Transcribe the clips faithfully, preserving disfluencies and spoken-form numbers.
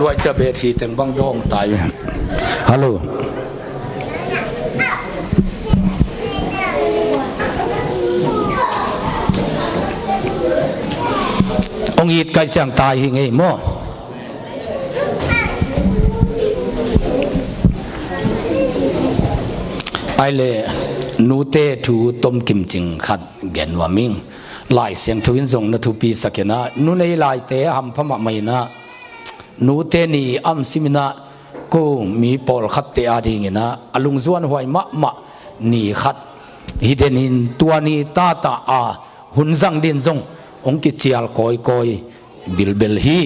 Pai ca bet hi teng bang dong tai. Hello. Ong it kai ciang tai hi ngei maw? Ai le nute thu tom kim cing khat gen nuam ing. Lai Siangtho in zong na thupi sak in ah, nu nei laite hampha mahmah in ah, nute ni am sim in ah, ko mi pawlkhatte ading in ah a lungzuan huai mahmah ni khat hi den in, tua ni tata a hun zang din zong ong kicial kawikawi bilbel hi.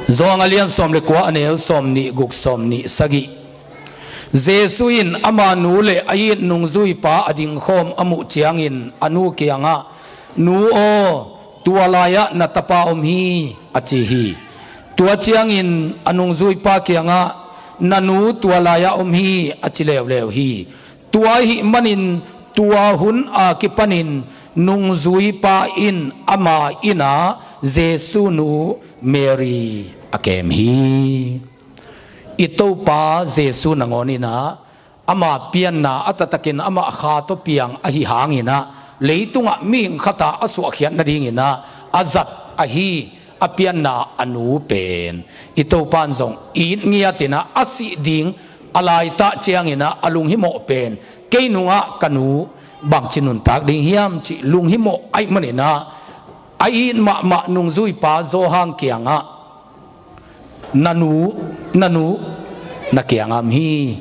Zawhang a lian sawm le kua, a neu sawm nih guk, sawm nih sagih. Jesu in ama nu le a it nungzuipa a dingkhawm a muh ciangin a nu kiangah, "Nu aw, tua lai-ah na tapa om hi," a ci hi. Tua ciangin a nungzuipa kiangah, "Na nu tua lai-ah om hi," a ci leuleu hi. Tua ahih manin tua hun a kipanin nungzuipa in ama inn ah Jesu nu Mary a kem hi. I Topa Jesu nangawn in ah ama pianna a taktakin amah kha tawh piang ahi hangin ah, leitungah mihing khat a a suahkhiat nadingin ah a zat ahi a pianna a nu pen i Topa in zong it ngiat in ah a sih ding a laitak ciangin ah a lunghimawh pen, "Kei nungah ka nu bangci nuntak ding hiam?" cih lunghimawh ahih manin ah a it mahmah nungzuipa Zawhang kiangah, "Na nu, na nu na kiangah om hi."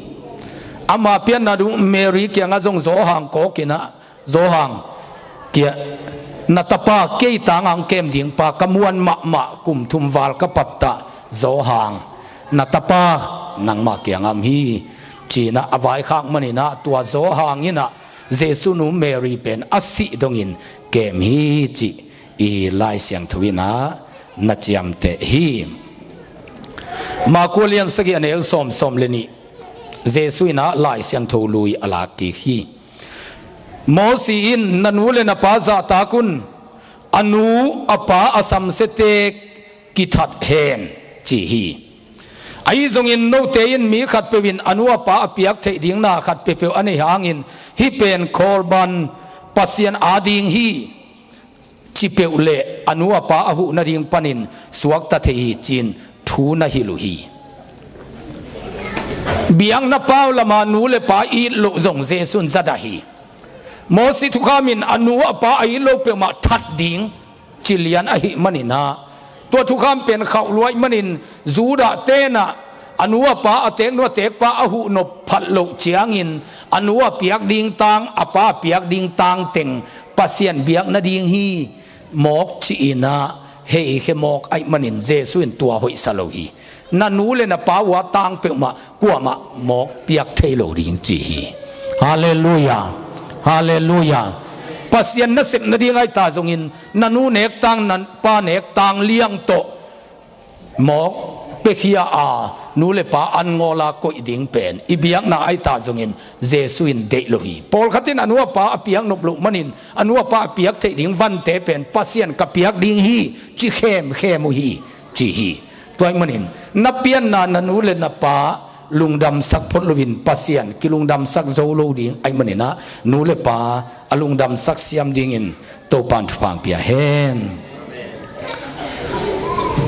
Ama pianna dung Mary kiangah zong Zawhang kawk in ah, "Zawhang, kia, na tapa kei tangah ong kem ding pa, ka muan mahmah, kum thum val ka pattah Zawhang, na tapa nangmah kiangah om hi," ci in ah a vaikhak manin ah tua Zawhang in ah Jesu nu Mary pen a sih dongin kem hi cih i Lai Siangtho in ah na ciamteh hi. Marku a lian sagih, a neu sawm, sawm le nih. Jesu in ah Lai Siangtho lui a lak kik hi. Mosi in, "Na nu le na pa zahtak un, a nu a pa a samsiate kithat hen," ci hi. Ahi zongin note in mi khatpeuh in a nu a pa a piak theih ding na khat peuhpeuh a neih hangin hih pen Korban, Pasian ading hi, ci peuh leh a nu a pa a huh nading panin suakta thei hi, ci-in thu na hilh uh hi. Biakna pau lama nu le pa it loh zong Jesu in za dah hi. Mosi thukham in a nu a pa a it lo peuhmah that ding ci lian ahih manin ah, tua thukham pen khauh lua ahih manin Judah ten ah a nu a pa, a teknu a tekpa a huh nop phat loh ciangin a nu a piak ding tang, a pa a piak ding tang teng Pasian biak nading hi mawk ci-in ah heikhia mawk ahih manin Jesu in tua hoihsa lo hi. Na nu le na pa uh a tang peuhmah kuamah mawk piak thei lo ding ci hi. Halleluiah. Halleluiah. Pasian nasep nading ahi ta zongin na nu nek tang, na pa nek tang liang tawh mawk piakhia a, nu le pa an ngawla koih ding pen i biakna ahi ta zongin Jesu in deih lo hi. Pawlkhat in a nu a pa a piak nop loh manin a nu a pa a piak theih ding vante pen Pasian ka piak ding hi ci khemkhem uh hi, ci hi. Tua ahih manin na pianna na nu le na pa lungdamsak phot loin Pasian kilungdamsak zo lo ding ahih manin ah nu le pa a lungdamsak siam dingin Topa'n thupha pia hen.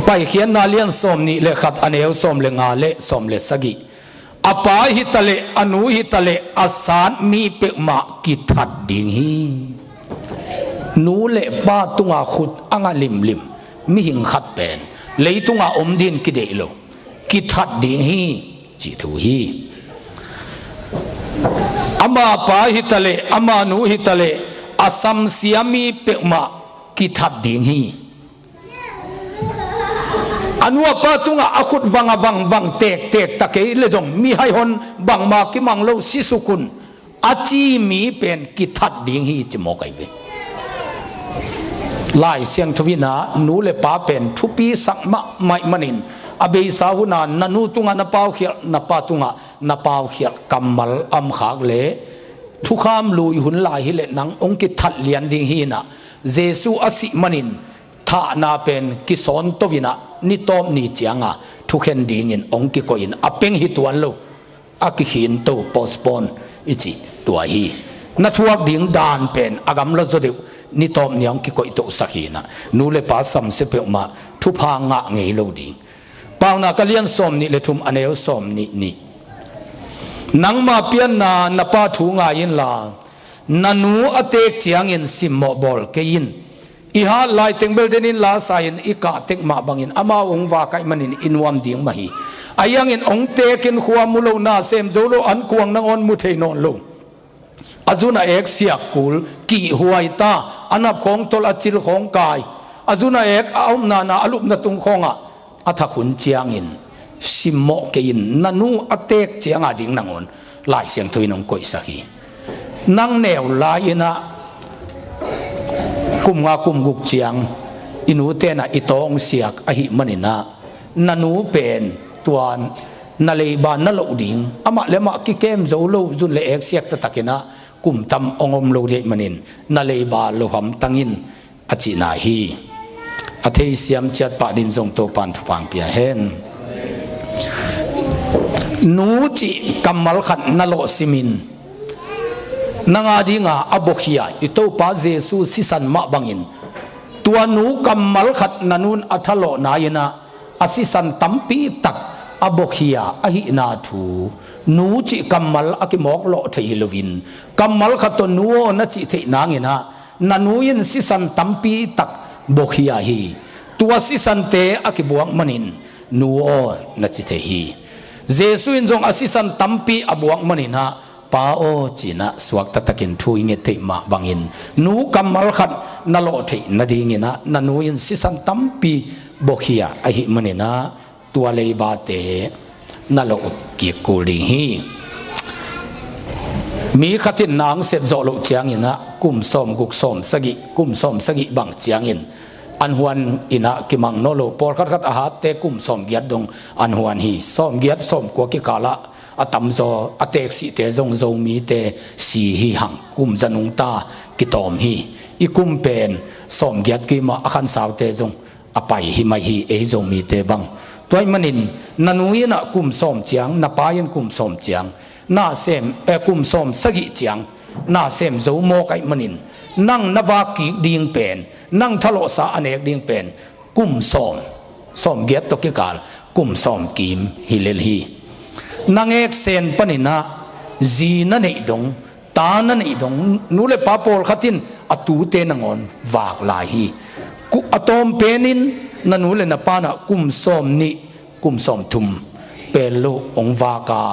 Paikhiatna lian sawm nih le khat, a neu sawm le nga le sawm le sagih. A pa hi ta leh a nu hi ta leh a sat mi peuhmah kithat ding hi. Nu le pa tungah khut a nga limlim mihing khat pen leitungah om din kideih lo, kithat ding hi, cih thu hi. Ama pa hi ta leh ama nu hi ta leh a samsia mi peuhmah kithat ding hi. A nu a pa tungah a khut vang a vang vang tektek ta kei le zong mi haihon bangmah kimang lo, sisuk un, a ci mi pen kithat ding hi ci mawk ahi ve. Lai Siangtho in ah nu le pa pen thupi sak mahmah ahih manin a beisa hun ah na nu tungah na paukhialh, na pa tungah na paukhialh kammal om khak leh thukham lui hun lai hi leh nang hong kithat lian ding hi in ah, Jesu a sih manin thahna pen kisawn to in ah ni tawp ni cianga thukhen dingin hong kikoihin a peng hi tuan lo. A kikhinto, postpone i cih tua hi. Na thuak ding dan pen a gamla zaw deuh ni tawp ni hong kikoihtohsak hi inah, nu le pa samsia peuhmah thupha ngah ngei lo ding. Paunak a lian sawm nih le thum, a neu sawm nih nih. Nangma pianna na pa thu ngai inla, na nu a teek ciangin simmawh bawl kei in. I hat lai teng bel den in la sa in, i kah tek mah bangin amau hong vak ahih manin i nuam ding mah hi. Ahi hangin hong teekin khua mu lo, na sem zo lo, an kuang nangawn mu thei nawn lo. A zun a ek siak kul, kihhuai ta, a nap khawng tolh, a cil khawng kai, a zun a ek a omna na a lupna tung khawngah a thak hun ciangin simmawh kei in. Na nu a teek cianga ding nangawn Lai Siangtho in hong koihsak hi. Nang neu lai inah kum nga kum guk ciang i nu tenah i tawng siak ahih maninah, na nu pen tuan na leiba na loh ding, amah le amah kikem zo lo, zun le ek siak taktakinah kum tam hong om lo dih manin na leiba lo hamtang in, a cihna hi. A theisiam ciat pah din zong Topan thupha pia hen. Nu cih kammal khat na lawhsimin, nang a dinga a buakhia i Topa Jesu sisan mah bangin, tua nu kammal khat na nun a thalawhna inah a sisan tampi tak a buakhia ahihna thu, nu cih kammal a kimawk lawh thei hi loin, kammal khat tawh nu aw na cih theih nanginah na nu in sisan tampi tak buakhia hi. Tua sisante a kibuak manin nu aw na ci thei hi. Jesu in zong a sisan tampi a buak maninah, Pa aw, cinah suak taktakin thu i nget theih mah bangin, nu kammal khat na lawh theih nadinginah na nu in sisan tampi buakhia ahih maninah, tua leibate na loh kik kul ding hi. Mi khat in na hong sep zawh loh cianginah kum sawm guk, sawm sagih, kum sawm sagih bang ciangin an huan inah kimang nawn lo. Pawlkhat khat a hatte kum sawm giat dong an huan hi. Sawm giat, sawm kua kikalah a tamzaw a teeksihte zong Zomite si hi hang, kum za nungta kitawm hi. I kum pen sawm giat kimah a khansaute zong a pai hi mai hi, ei Zomite bang. Tua ahih manin na nu inah kum sawm ciang, na pa in kum sawm ciang na sem, eh, kum sawm sagih ciang na sem zo mawk ahih manin, nang na vak kik ding pen, nang thalawhsa a nek ding pen kum sawm, sawm giat tawh kikal kum sawm kim hi lel hi. Na ngek sen paninah zi na neih dong, ta na neih dong, nu le pa pawlkhat in a tute nangawn vak lai hi. Ku-, a tawm penin na nu le na panah kum sawm nih, kum sawm thum pel lo hong vak a,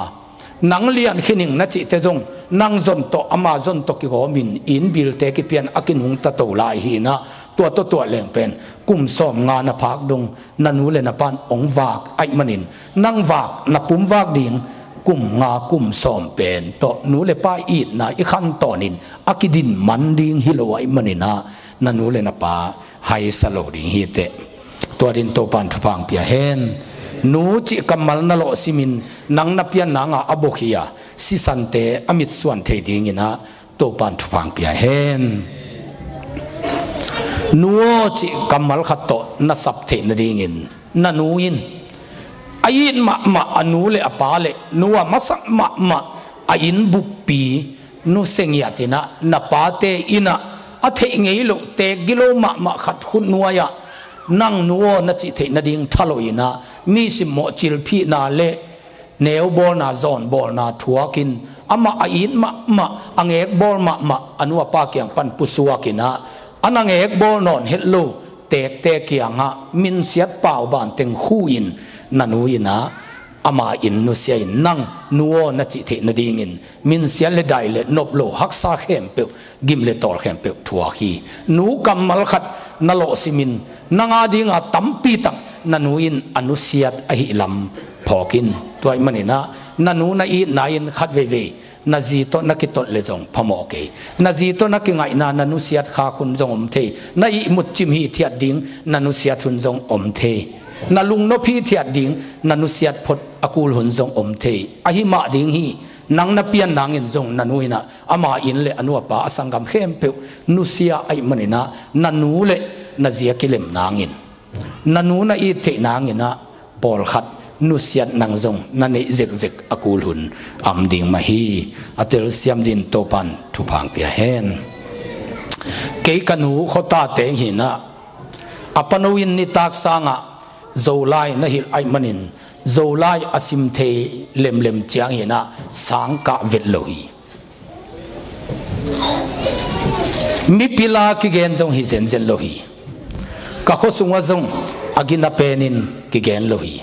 nang lian khin ing na cihte zong nang zon tawh, ama zon tawh kigawmin inn bilte kipian a kinungta to lai hinah, tua tawh tuah leng pen kum sawm nga na phak dong na nu le na pan hong vak ahih manin, nang vak, na pum vak ding kum nga kum sawm pen tawh nu le pa itna i khan tawnin a kidin man ding hi lo ahih maninah, na nu le na pa haisa lo ding hi teh. Tua din Topan thupha pia hen. Nu cih kammal na lawhsimin, nang na pian nanga a buakhia sisante a mitsuan thei dinginah Topan thupha pia hen. Nu aw cih kammal khat tawh na sap theih nadingin, na nu in a it mahmah a nu le a pa le nu a masak mahmah a inn buppi nusia ngiatinah, na pate innah a theih ngei loh, teek gilo mahmah khat khut nuai-ah nang nu aw na cih theih nading thalawhinah, mi simmawh cilphihna le neubawlna, zawnbawlna thuakin, amah a it mahmah, a ngekbawl mahmah a nu a pa kiang pan pusuakinah, a na ngekbawl nawn het lo teekte kiangah minsiat pauban teng khuin, na nu innah ama inn nusia in, nang nu aw na cih theih nadingin minsiat le dai le nop lo haksa khempeuh, gim le tawl khempeuh thuak hi. Nu kammal khat na lawhsimin, nang a dinga tampi tak na nu in a nusiat ahih lam phawk in. Tua ahih maninah na nu na itna in khat veivei na zi tawh na kitolh le zong phamawh kei. Na zi tawh na kingaihna, na nusiat khak hun zong om thei. Na ihmut cim hithiat ding na nusiat hun zong om thei. Na lungnop hithiat ding na nusiat phot a kul hun zong om thei. Ahi mah ding hi. Nang na pian nangin zong na nu innah ama inn le a nu a pa, a sanggam khempeuh nusia ahih maninah, na nu le na zi a kilem nangin, Na nu na it theih nangin ah pawlkhat nusiat nang zong na neih zekzek a kul hun a om ding mah hi. A telsiam dingin Topa'n thupha hong pia hen. Kei ka nu khuatate hi-in ah, a pano in nitak sangah Zolai na hilh ahih manin Zolai a sim thei lemlem ciang hi-in ah sang kah vet lo hi. Mipil a kigen zong hi zenzen lo hi. Ka khua sungah zong a gina penin kigen lo hi.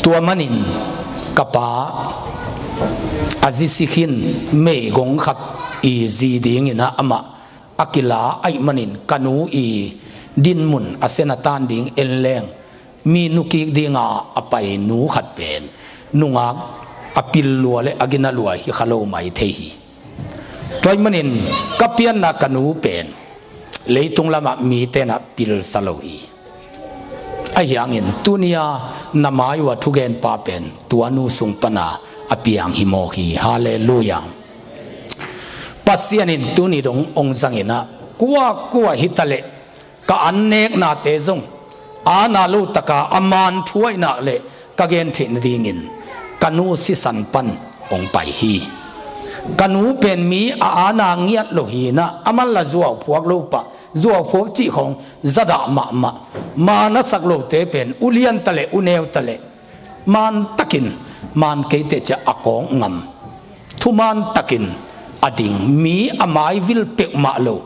Tua manin ka pa a zi si khin meigong khat i zi dingin ah amah a kila ahih manin ka nu i dinmun a sen a tan ding en leng mi nukik dinga a pai nu khat pen nungak a pil lua le a gina lua hi kha lo mai thei hi. Tua ahih manin ka pianna ka nu pen leitung lamah mite in ah pilsa lo hi. Ahi hangin tuni-a na mai uh a thugenpa pen tua nu sung pana a piang hi mawk hi. Halleluiah. Pasian in tuni dong hong zangin ah kuakua hi ta leh ka anneknate zong aana lo taka a man thu ahih nak leh ka gen theih nadingin ka nu sisan pan hong pai hi. Ka nu pen mi a aana ngiat lo hi-in ah, a man la zuau phuak lo pah, zuau phuak cih khawng zadah mahmah. Maan a sak lote pen ulian ta leh uneu ta leh maan takin, maan kei teh ciah a kawng ngam, thumaan takin a ding mi a maivil peuhmah lo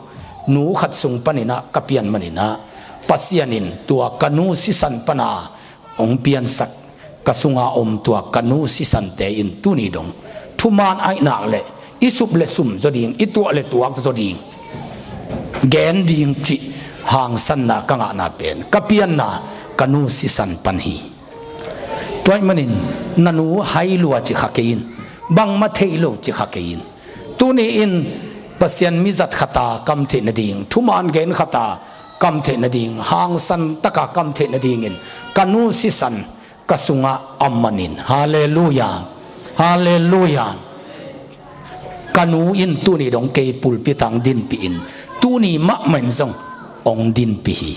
nu khat sung panin ah ka pian manin ah, Pasian in tua ka nu sisan pana hong piansak ka sunga om tua ka nu sisante in tuni dong thumaan ahih nak leh i sup le sum zaw ding, i tuah le tuak zaw ding, gen ding cih hangsanna ka ngahna pen ka pianna ka nu sisan pan hi. Tua ahih manin na nu hai lua ci kha kei in, bangmah thei lo ci kha kei in. Tuni-in Pasian mi zat khata ka om theih nading, thumaan gen khata ka om theih nading, hangsan taka ka om theih nadingin ka nu sisan ka sungah a om manin. Halleluiah. Halleluiah. Ka nu in tuni dong kei pulpit ah hong dinpih in, tuni mahmah in zong hong dinpih hi.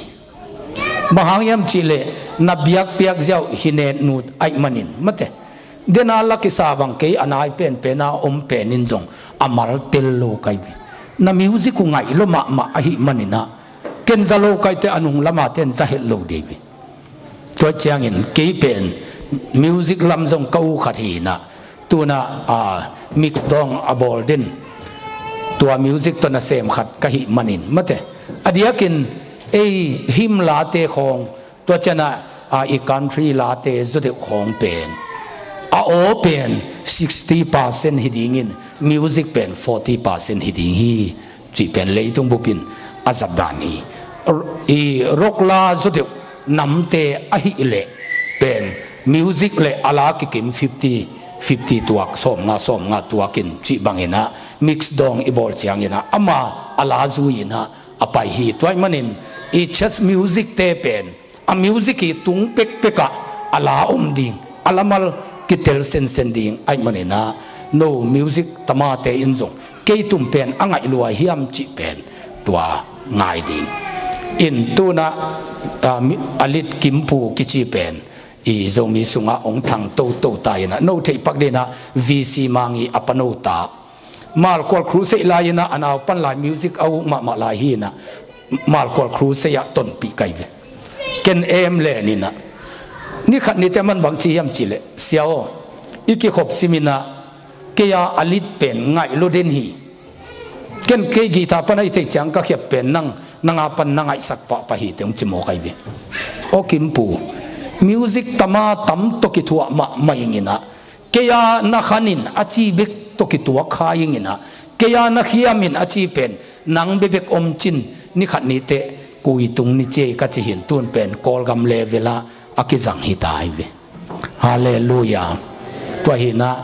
Bang hang hiam cih leh na biakpiak ziau hi netnut ahih manin mate. Dena la kisa bang kei a nai penpen a om pen in zong a mal tel lo ka hi ve. Na music uh ngaih lua mahmah ahih manin ah ken za lo ka hi teh a nung lamate in za het lo ding hi ve. Tua ciangin kei pen music lam zong ka u khat hi-in ah, tu-in ah, a, mix dawng a bawl den, tua music tawh nasem khat ka hih manin mate, a diakin ei hymn late khawng, tua ciangin ah, a, i country late zaw deuh khawng pen a aw pen sixty percent hi dingin, music pen forty percent hi ding hi, cih pen leitung bupin a zat dan hi. I rock la zaw deuh namte ahih leh pen music le a la kikim fifty fifty tuak, sawmnga sawmnga tuakin cih bangin ah mix dawng i bawl ciangin ah ama a la zui-in ah a pai hi. Tua ahih manin i church music te pen a music i tung pekpek ah a la om ding, a lamal kitel sensen ding ahih manin ah, no music tamate in zong kei tum pen a ngaih lua hiam cih pen tua ngai ding. In tu-in ah, a, mi, a lit Kimpu kici pen i Zomi sungah hong thang toto ta in ah, no theih pak dingin ah V C Mang i a pano ta, Malkual Crusade lai-in ah a naupan lai music a uk mahmah lai hi-in ah, Malkual Crusade ah tonpih ka hi ve. Ken em len in ah, ni khat ni teh aman bang ci hiam cih leh, "Sia aw, i kikhop simin ah kei a a lit pen ngaih lua den hi. Ken kei guitar pan a i theih ciang ka khiap pen nang, nang a pan na ngaihsak pahpah hi," teh hong ci mawk ka hi ve. Aw Kimpu, music tama tam tawh kithuah mahmah ing in ah, kei a na khan in a ci bek tawh kituak kha ing in ah, kei a na khiam in a ci pen nang bekbek om cin, ni khat ni teh kui tung ni ci ei ka ci hi-in, tu-in pen Kawlgam level ah a kizang hi ta hi ve. Halleluiah. Tua hi-in ah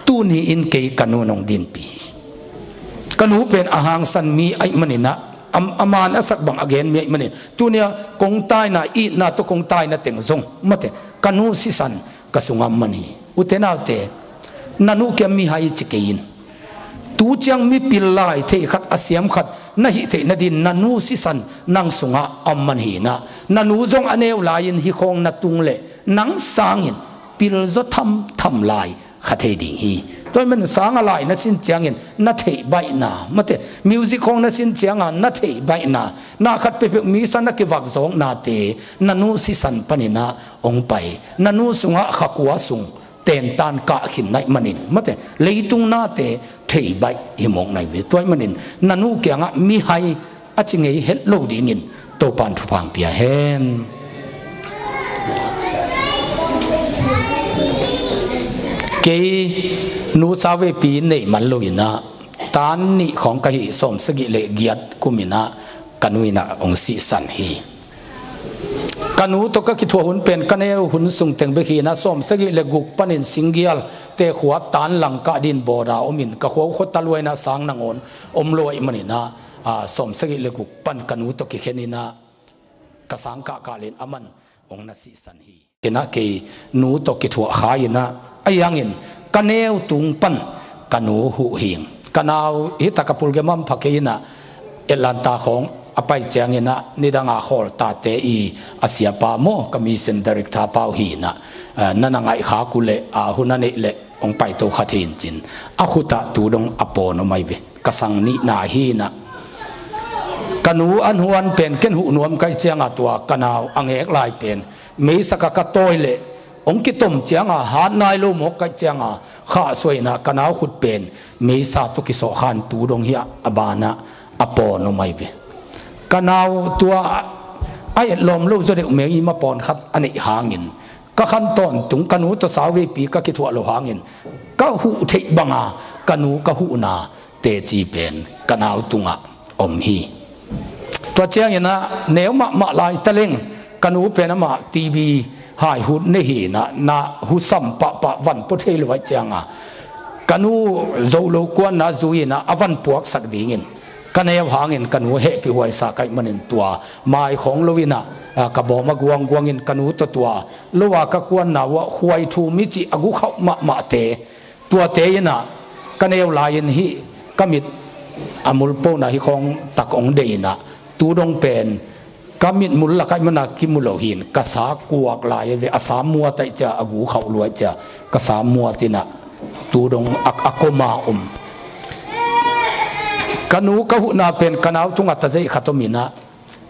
tuni-in kei ka nu in hong dinpih hi. Ka nu pen a hangsan mi ahih manin ah, a, a maan a sak bang a gen mi ahih manin, tuni-a kong taina, itna tawh kong taina teng zong mate, ka nu sisan ka sungah om man hi. Ute naute, na nu kiang mihai ci kei in. Tu ciang mipil lai thei khat a siam khat na hih theih nadin na nu sisan nang sungah a om man hinah, na nu zong a neu lai-in hih khawng na tung leh nang sangin pilzaw thamtham lai kha thei ding hi. Tua ahih manin sang a lai na sin ciangin na theih baihna, mate, music khawng na sin cianga na theih baihna, na khat peuhpeuh misa na kivak zawknate na nu sisan paninah hong pai, na nu sungah kha kua sung tentan kah khin na hih manin, mate, leitung nate thei baih hi mawk na hi ve. Tua ahih manin na nu kiangah mihai a ci ngei het lo dingin Topan thupha hong pia hen. Kei nu sau veipi nei man lo inah, tan nih khawng ka hih, sawmsagih le giat kum inah ka nu inah hong sihsan hi. Ka nu tawh ka kithuah hun pen ka neu hun sung teng bek hinah, sawmsagih le guk panin Singgial te khua tan langkah din bawda omin ka khua uh khuata lua inah sang nangawn om lo ahih maninah, a, sawmsagih le guk pan ka nu tawh kikhen inah ka sang kahkah len aman hong na sihsan hi. Kei inah kei nu tawh kithuah kha inah, ahi hangin ka neu tung pan ka nu huh hing. Ka nau hi tak a pulgem a pha kei inah, Atlanta khawng a pai cianginah nidanga khawl tate i a siapa maw, ka mission director pa uh hinah, eh, na na ngaih khak uh leh, a, hun a neih leh hong paito kha thei in cin, a khutah tu dong a pawn om ahi ve. Ka sang nihna hinah, ka nu an huan pen ken huh nuam ka hih cianga tua ka nau a ngek lai pen meisaka ka tawi leh hong kitom cianga hat nai lo mawk ka hih cianga khahsuah inah ka nau khut pen meisa tawh kisawh khan tu dong hiah a banah a pawn om ahi ve. Ka nau tua a etlawm lo zaw deuh mei i ma pawn khat a neih hangin, ka khan tawntung ka nu tawh sau veipi ka kithuah lo hangin, ka huh theih banga ka nu ka huhna teci pen ka nau tungah om hi. Tua cianginah neu mahmah lai taleng ka nu pen amah T B haihut nei hinah, na husam pahpah van pua thei lo ahih cianga ka nu zo lo kuanna zui inah a van puaksak dingin ka neu hangin ka nu hehpih huaisa ka hih manin tua mai khawng lo inah, a, ka bawm a guangguangin ka nu tawh tua lo a ka kuanna uh ah khuai thu mi cih a gu khauh mahmahte, tuate inah ka neu lai-in hih ka mit a mulpona hih khawng tak hong deih inah tu dong pen ka mitmul lak ahih mana kimu lo hin ka sa kuak lai a ve, a sa muat ahih cia, a gu khauh lua ahih cia ka sa muat inah tu dong a, a koma om. Ka nu ka huhna pen ka nau tungah tazeih khat om inah,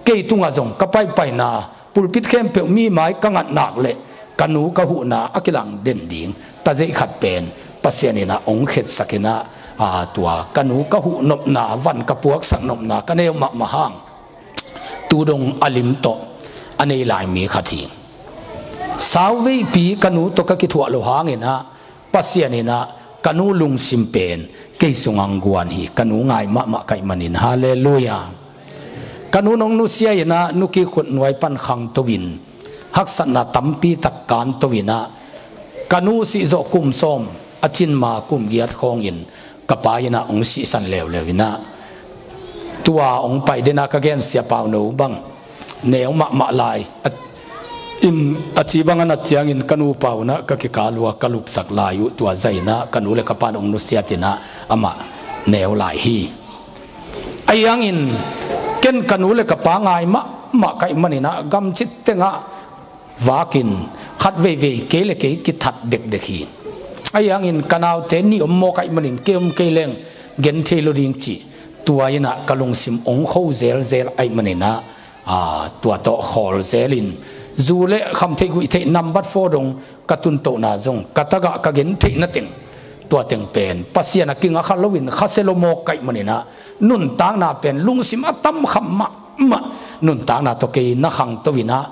kei tungah zong ka paipaina pulpit khempeuh mi mai ka ngat nak leh ka nu ka huhna a kilang den ding tazeih khat pen Pasian inah hong khetsak inah, a, tua ka nu ka huh nopna, van ka puaksak nopna ka neu mahmah hang tu dong a lim tawh a nei lai mi khat hi. Sau veipi ka nu tawh ka kithuah lo hanginah Pasian inah ka nu lungsim pen kei sungah hong guan hi. Ka nu ngai mahmah ka hih manin, halleluiah. Ka nu nong nusia inah nu kik khut nuai pan khangto in, haksatna tampi tak kanto inah, ka nu sihzawh kum sawm a cin ma kum giat khawngin ka pa inah hong sihsan leuleu inah, tua hong pai dena ka gen Sia Pau No bang neu mahmah lai a, in a ci bang a nat ciangin ka nu Pau inah ka kikal uh a ka lupsak lai uh tua zah inah ka nu le ka pa in hong nusiat inah amah neu lai hi. Ahi hangin ken ka nu le ka pa ngai mahmah ka hih maninah gamcit tengah vakin khat veivei kei le kei kithat dekdek hi. Ahi hangin ka naute nih om mawk ahih manin kei om kei leng gen thei lo ding cih tua inah ka lungsim hong kho zelzel ahih maninah, a, tua tawh khawl zelin zu le kham theih guih theih nambat four dong ka tuntohna zong ka tagah ka gen theihna teng, tua teng pen Pasian a kinga kha loin khasia lo mawk ka hih maninah nuntakna pen lungsim a tam kham mah mah nuntakna tawh kei na khangto inah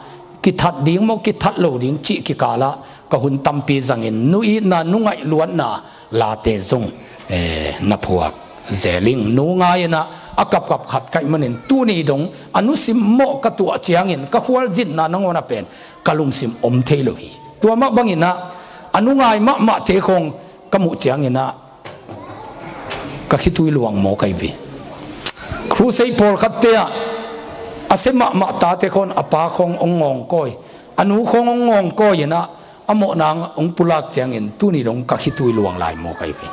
kithat ding maw kithat lo ding cih kikalah ka hun tampi zangin nu itna nu ngaih luatna late zong, eh, na phuak zel ing. Nu ngai inah a kapkap khat ka hih manin tuni dong a nusim mawh ka tuah ciangin ka khualzinna nangawn a pen ka lungsim om thei lo hi. Tua mah banginah a nu ngai mahmahte khawng ka muh cianginah ka khitui luang maw ka hi ve. Crusade pawlkhatte ah a sia mahmah tate khawng a pa khawng hong ngawngkawi, a nu khawng hong ngawngkawi inah a mawhna hong pulak ciangin tuni dong ka khitui luang lai maw ka hi ve.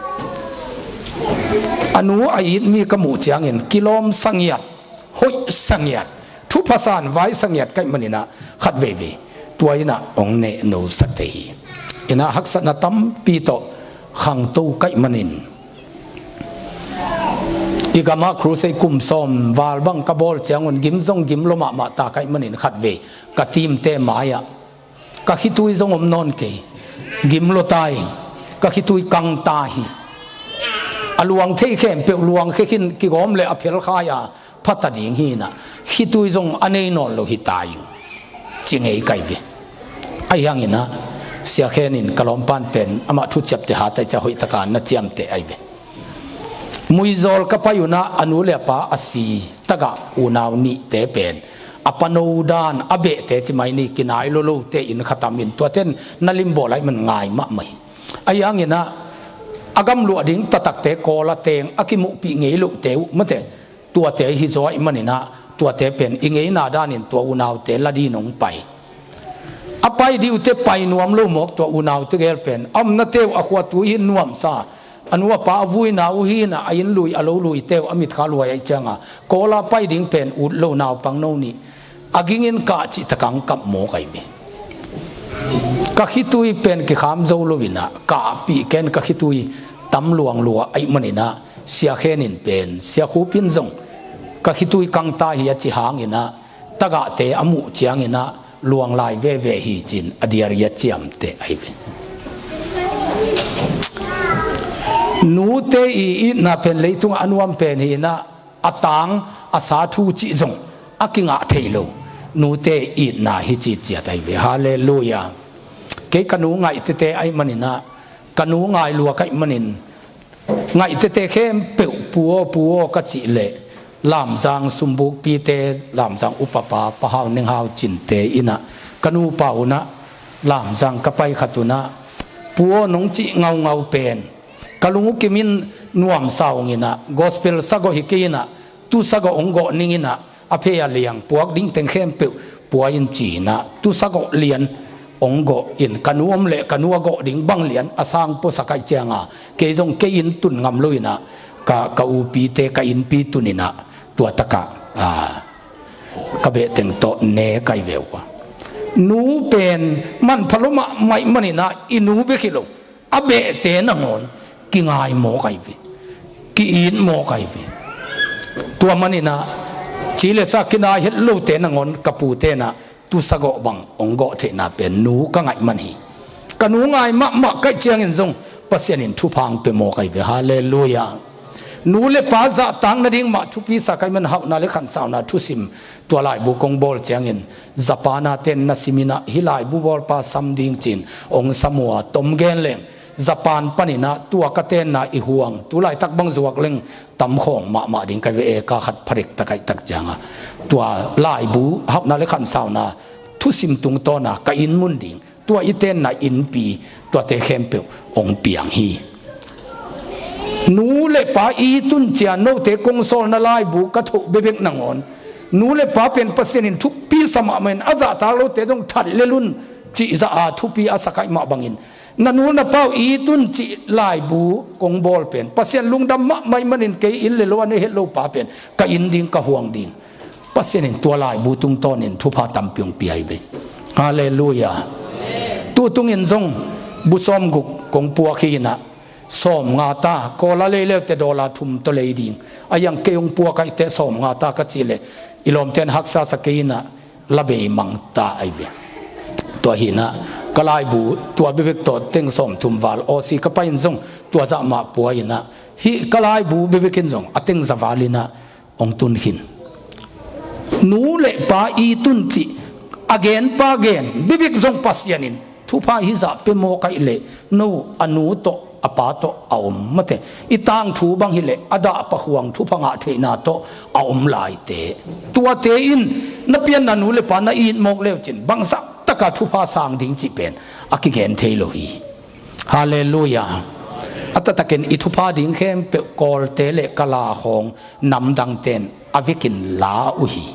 A nu a it mi ka muh ciangin kilawm sangiat, hoih sangiat, thupha san vai sangiat ka hih maninah khat veivei tua innah hong neh no sak thei hi. Innah haksatna tampi tawh khangto ka hih manin i gamah crusade kum sawm val bang ka bawl ciangun gim zong gim lo mahmah ta ka hih manin khat vei ka team-te mai-ah ka khitui zong om nawn kei. Gim lo ta ing. Ka khitui kang ta hi. A luang thei khempeuh luang khe khin kigawm le a phelkhai a phata ding hi innah khitui zong a nei nawn lo hi ta ing, ci ngei ka hi ve. Ahi hanginah Sia Khen in ka lawmpan pen amah thuciapte hat ahi ciah hoihtaka na ciamteh ahi ve. Muizawl ka pai unah a nu le a pa a si tagah unau nihte pen a pano dan a behte ci mai ni, kinai lolote inn khatamin tuaten na limbawl ahi man ngai mahmah hi. Ahi hanginah a gamluah ding tatakte Kawl a teng a kimuhpih ngei lohte uh mate, tuate hi zaw ahi maninah tuate pen i ngeina danin tua unaute la din hong pai. A pai dih uhte pai nuam lo mawk tua unaute gel pen a omnate uh a khuatu hi nuamsa, a nu a pa a vuina uh hinah a inn lui a lo luite uh a mitkha luai ahi cianga Kawl a pai ding pen ut lo naupang no nih a gingin kah cihtakang kap mawk ahi mi. Ka khitui pen kikham zo loinah kahpih ken ka khitui tam luang lua ahi maninah Sia Khen in pen Sia Khup in zong ka khitui kang ta hi a ci hanginah tagahte a muh cianginah luang lai veve hi cin a diari a ciamteh ahi ve. Nute i itna pen leitungah a nuam pen hinah a tang a sa thu cih zong a kingah thei lo. Nute itna hi ciciat ahi ve. Halleluia. Kei ka nu ngaih tete ahi maninah ka nu ngai lua ka hih manin ngaih tete khempeuh pu aw pu aw ka cih leh Lamzang sumbukpite Lamzang upapa Pa Hau Neng Hau Cinte innah ka nupa unah Lamzang ka pai khat unah pu aw nong cih ngaungau pen ka lung uh kimin nuamsa hong innah gospel sagawh hi kei innah tu sagawh hong gawh ning innah a phei a liang puak ding teng khempeuh pua in ci innah tu sagawh lian hong gawh in ka nu om leh ka nu a gawh ding bang lian a sang puasak ahi cianga kei zong kei in tun ngam lo innah ka, ka upite ka innpi tun innah tua takah ka behteng tawh ne kai ve uh a. Nu pen manpha lo mahmah ahi maninah i nu bek hi lo a behte nangawn kingai mawk ahi ve, ki-it mawk ahi ve. Tua maninah ci le sa kinai het lote nangawn ka putenah tu sagawh bang hong gawh theihna pen nu ka ngaih man hi. Ka nu ngai mahmah ka hih ciangin zong Pasian in thupha hong pia mawk ahi ve. Halleluia. Nu le pa zahtak nading mah thupi sa ka hih man hauhna le khansauna thusim tua laibu kong bawl ciangin Japan a ten na siminah hih laibu bawlpa sam ding cin hong sam uh a tom gen leng Japan paninah tua ka tenna i huang tu laitak bang zuak leng tamkhawng mahmah ding ka ve e ka khat phadik tak aih tak cianga tua laibu hauhna le khansauna thusim tungtawna ka inn mun ding tua i tenna innpi tuate khempeuh hong piang hi. Nu le pa i tun cia note kong sawlna laibu ka thoh bebek nangawn nu le pa pen Pasian in thupi sa mahmah in a zahtak lote zong that le lun cih zah a thupi a sa ka hih mah bangin na nu na pau i tun cih laibu kong bawl pen Pasian lungdam mahmah ahi manin kei inn le lo a nei het lo pa pen ka inn ding ka huang ding Pasian in tua laibu tungtawnin thupha tampi hong pia hi ve. Halleluia. Tutungin zong bu sawm guk kong puak hi inah sawm nga ta Kawl a lei leute dollar thum tawh lei ding a hiang kei hong puak ahih teh sawm nga ta ka cih leh i lawmten haksa sa kei inah la bei mang ta ahi ve. Tua hi inah ka laibu tua bebek tawh teng sawm thum val Aussie ka pai in zong tua zah mah pua inah hih ka laibu bebek in zong a teng za val inah hong tun khin. Nu le pa i tun cih a gen pa gen bibik zong Pasian in thupha hih zah pia mawk ahih leh no a nu tawh a pa tawh a om mate i tangthu bang hileh a dahpa khuang thupha ngah theihna tawh a om laite tuate in na pianna nu le pa na it mawk leucin bangzah taka thupha sang ding cih pen a kigen thei lo hi. Halleluia. A taktakin i thupha ding khempeuh Kawlte le Kala khawng namdangten a vekin la uh hi.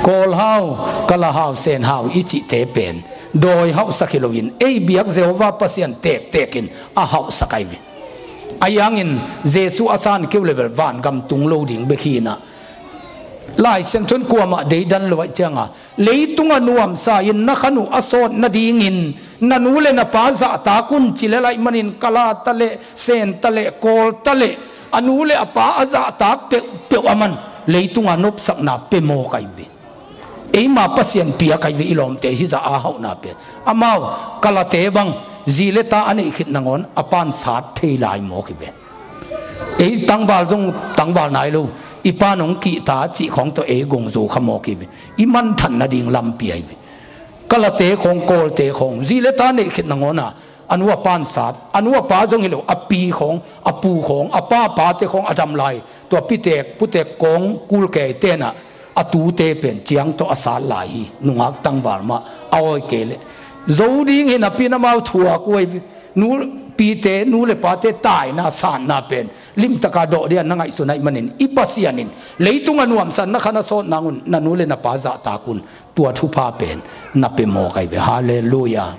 Kawl hau, Kala hau, Sen hau i cihte pen dawi hauhsak hi loin ei biak Jehovah Pasian tektekin a hauhsak ahi ve. Ahi hangin Jesu a san keu le bel vangam tung lo ding bek hi in ah, Lai Siangtho in kuamah deidan lo ahih ciangin, leitung a nuamsa in na khan uh a sawt nadingin na nu le na pa zahtak un ci lel ahih manin, kala ta leh, sen ta leh, kawl ta leh, a nu le a pa a zahtak peuhpeuh a man leitung a nopsakna pia mawk ahi ve. Eima Pasian piak ahi ve, i lawmte hih zah a hauhna pen. Amau kalate bang zi le ta a neih khit nangawn a pa'n sat thei lai mawk hi ve. Ei tangval zong tangval nai lo, i pa'n hong kihta cih khawng tawh ei gong zo kha mawk hi ve. I manthan nading lampi ahi ve. Kalate khawng, kawlte khawng, zi le ta neih khit nangawn a, a nu a pa'n sat, a nu a pa zong hi lo, a pi khawng, a pu khawng, a pa pate khawng a dam lai, tua pitek putek kawng kul keiten ah a tute pen ciang tawh a sat lai hi. Nungak tangval mah a awi kei leh zo ding hi napi in amau thuak uh ahi ve. Nu, pite, nu le pate taina, sanna pen limtaka dawh ding a na ngaihsun ahih manin, i Pasian in leitung a nuamsa in na khan a sawt nang un na nu le na pa zahtak un, tua thupha pen na pia mawk ahi ve. Halleluiah.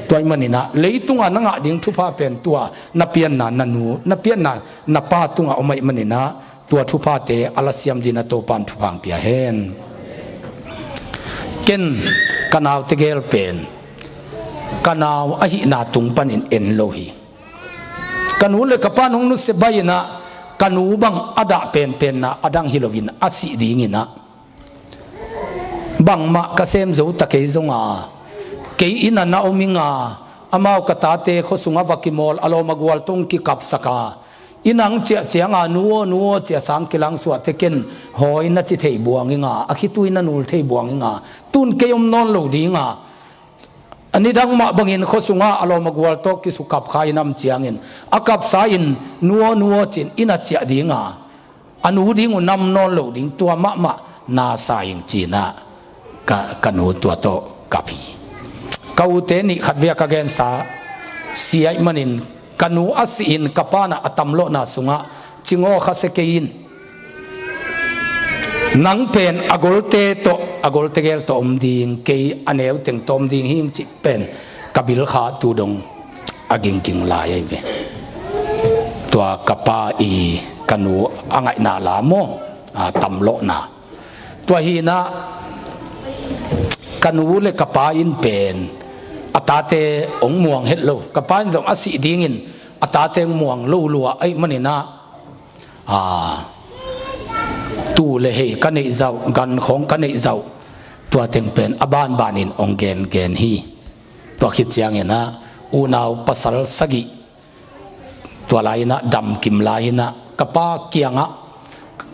Tua ahih manin ah leitung a na ngah ding thupha pen tua na pianna na nu, na pianna na pa tungah om ahih manin ah, tua thuphate a lasiam dingin ah Topa'n thupha hong pia hen. Ken ka naute gel pen ka nau ahihna tung panin en lo hi. Ka nu le ka pa'n hong nusia baih in ah, ka nu bang a dah penpenna a dang hi loin a sih dingin ah, bangmah ka sem zo ta kei zong a, kei inn ah na om ing a, amau ka tate khua sungah va kimawl, a lawm a gual tawh hong kikapsak a, inn ah hong ciah ciangin, "Nu aw, nu aw," ci a sang kilang suahte, ken hawi na ci thei buang ing a, a khitui na nul thei buang ing a, tu-in kei om nawn lo ding a, a nidang mah bangin khua sungah a lawm a gual tawh kisukap kha in a om ciangin, a kapsa in, "Nu aw, nu aw," ci-in inn ah ciah ding a, a nu ding uh na om nawn lo ding, tua mahmah na sa ing ci-in ah ka, ka nu tua tawh kap hi. Ka ute nih khatvei a ka gensa, si ahih manin ka nu a sih in ka pa'n ah a tamlawhna sungah, "Cing aw, khasia kei in. Nang pen a golte tawh, a golte gel tawh om ding, kei a neu teng tawh om ding hi ing," cih pen ka bilkha tu dong a gingging lai ahi ve. Tua ka pa i, ka nu a ngaihna la maw, a tamlawhna. Tua hi in ah ka nu le ka pa in pen a tate hong muang het lo. Ka pa in zong a sih dingin a tate hong muang lo lua ahih manin ah, a, tuu le hei ka neih zah uh, gan khawng ka neih zah uh, tua teng pen a banbanin hong gengen hi. Tua khit ciangin ah unau pasal sagih, tua lai-in ah damkim lai-in ah ka pa kiangah,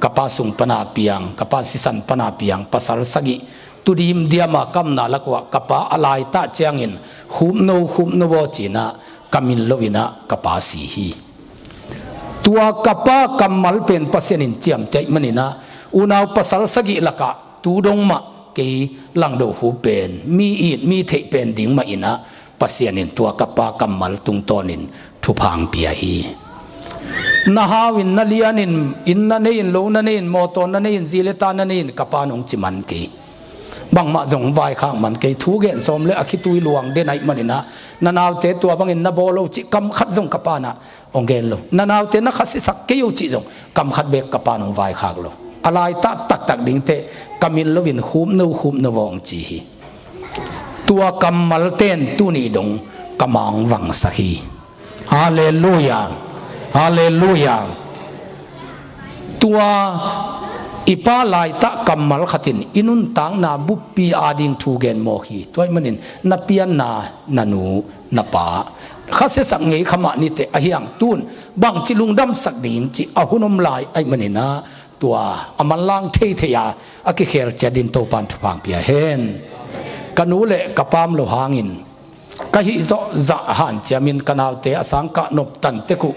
ka pa sung pan a piang, ka pa sisan pan a piang pasal sagih, tu dimdiam a ka omna lak uah ka pa a laitak ciangin, "Khupno, khupno aw," ci-in ah ka min lo-in ah ka pa si hi. Tua ka pa kammal pen Pasian in ciamteh ahih manin ah, unau pasal sagih lakah tu dong mah kei Langdo Khup pen mi it, mi theih pen ding mah in ah, Pasian in tua ka pa kammal tungtawnin thupha hong pia hi. Na hau in, na lian in, inn na nei in, lo na nei in, mawtaw na nei in, zi le ta na nei in, ka pa'n hong ci man kei. Bangmah zong vaikhak man kei, thu gen sawm le a khitui luang den ahih manin ah, "Na naute tua bangin na bawl o," cih kam khat zong ka pa'n ah hong gen lo. "Na naute na khasiasak kei o," cih zong kam khat beek ka pa'n hong vaikhak lo. A laitak taktak dingteh ka min lo-in, "Khupno, khupno aw," hong ci hi. Tua kammalte in tuni dong ka ma hong vangsak hi. Halleluiah. Halleluiah. Tua i pa laitak kammal khat in i nuntakna buppi ading thu gen mawk hi. Tua ahih manin na pianna na nu, na pa khasiasak ngei kha mah ni teh, ahi hang tu-in bangci lungdamsak ding cih a hun om lai ahih manin ah, tua a manlang theithei a, a kikhel ciat dingin Topa'n thupha hong pia hen. Ka nu le ka pa om lo hangin ka hih zawh zah hanciamin ka naute a sang kah nop tan tek uh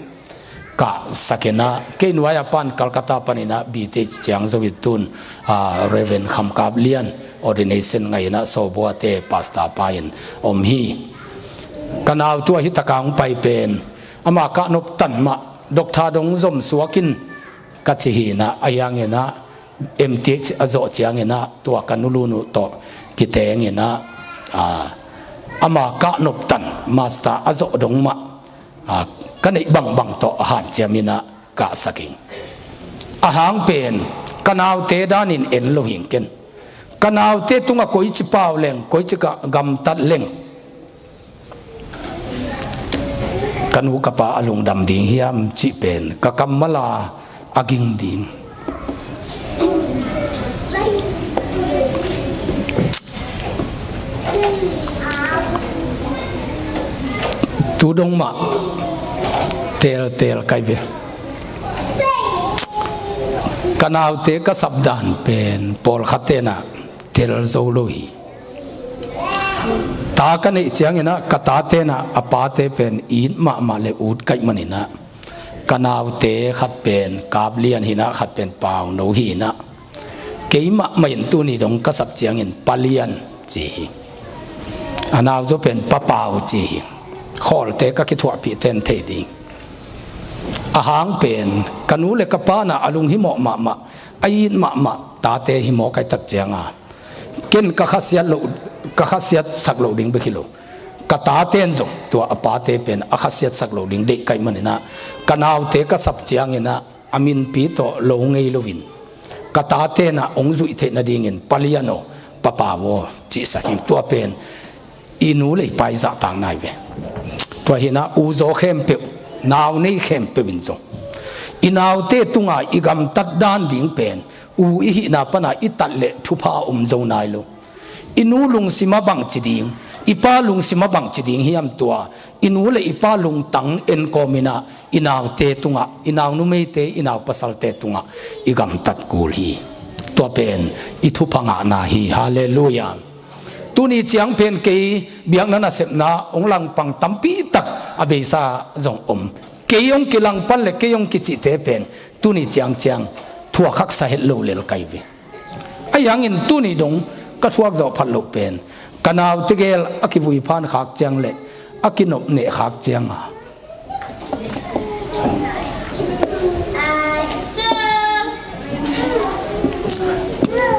kah sak in ah, kei nuai-a pa'n Calcutta panin ah B.Th ciang zo in tu-in, a, Reverend Kham Kap Lian ordination ngah in ah, Sawbuate pastor pa in om hi. Ka nau tua hi taka hong pai pen ama kah nop tan mah, doctor dong zom suak in ka ci hi in ah, ahi hangin ah M.Th a zawh ciangin ah tua ka nu Lun uh tawh kiteng in ah, a, ama kah nop tan master a zawh dong mah, a, ka neih bangbang tawh a hanciam in ah kahsak ing. A hang pen ka naute danin en lo hing ken. Ka naute tungah koici pau leng, koici ka gamtat leng, ka nu ka pa a lungdam ding hiam cih pen ka kammal a a ging ding. Tu dong mah teelteel kai ve. Ka naute ka sapdan pen pawlkhat tenah tel zo lo hi. Ta ka neih ciangin ah ka ta tenah a pate pen it mahmah le ut kaih manin ah ka naute khat pen kap lian hi in ah khat pen pauno hi in ah, keimah mah in tuni dong ka sap ciangin Pa Lian ci hi. A nauzaw pen Pa Pau ci hi. Khawlte ka kithuahpih ten thei ding. A hang pen ka nu le ka pa in ah a lunghimawh mahmah, a it mahmah tate hi mawk ahih tak cianga ken ka khasiat loh, ka khasiatsak loh ding bek hi lo, ka taten zong tua a pate pen a khasiatsak loh ding deih kaih manin ah ka naute ka sap ciangin ah a minpi tawh lo ngei loin ka taten ah hong zuih theih nadingin Pa Lian aw, Pa Pau aw cihsak ing. Tua pen i nu le i pa i zahtak nai ve. Tua hi in ah uzaw khempeuh, nau nei khempeuh in zong i naute tunga i gamtat dan ding pen u i hihna pana i tat le thupha a om zo nai lo. I nu lungsim ah bangci ding, i pa lungsim ah bangci ding hiam tua i nu le i pa lungtang enkawm in ah i naute tungah, i nau numeite, i nau pasalte tungah i gamtat kul hi. Tua pen i thupha ngahna hi. Halleluiah. Tuni ciang pen kei biakna nasepna hong langpang tampi tak a beisa zong om. Kei hong kilangpan le kei hong kicihte pen tuni ciangciang thuak haksa het lo lel kai ve. Ahi hangin tuni dong ka thuak zawh phat loh pen ka nau tegel a kivui phan khak ciang le a kinop neh khak cianga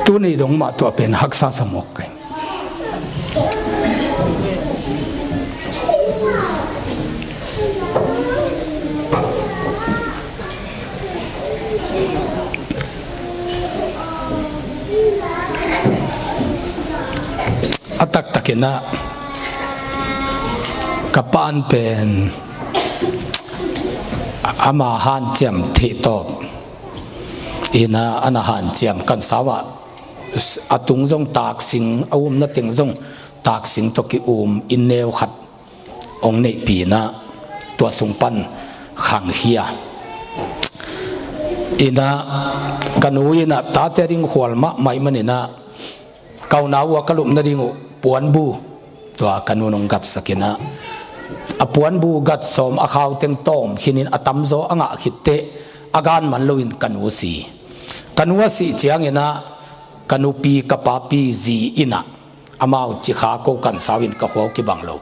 tuni dong mah tua pen haksa sa mawk kai. A taktakin ah ka pa'n pen ama hanciam theih tawp in ah ana hanciam kan sau ah a tung zong taksing, a umna teng zong taksing tawh ki-um inn neu khat hong neihpih in ah tua sung pan khangkhia in ah ka nu in ah tate a ding khual mahmah ahih manin ah ka unau uh a ka lupna ding uh puanbu tua ka nu'n hong gatsak in ah a puanbu gat sawm a khau teng tawm khin in a tamzaw a ngah khit teh a gan man loin ka nu si. Ka nu a sih ciangin ah ka nupi ka papi zi in ah amau cikha ko kan sau in ka khua uh kibang lo.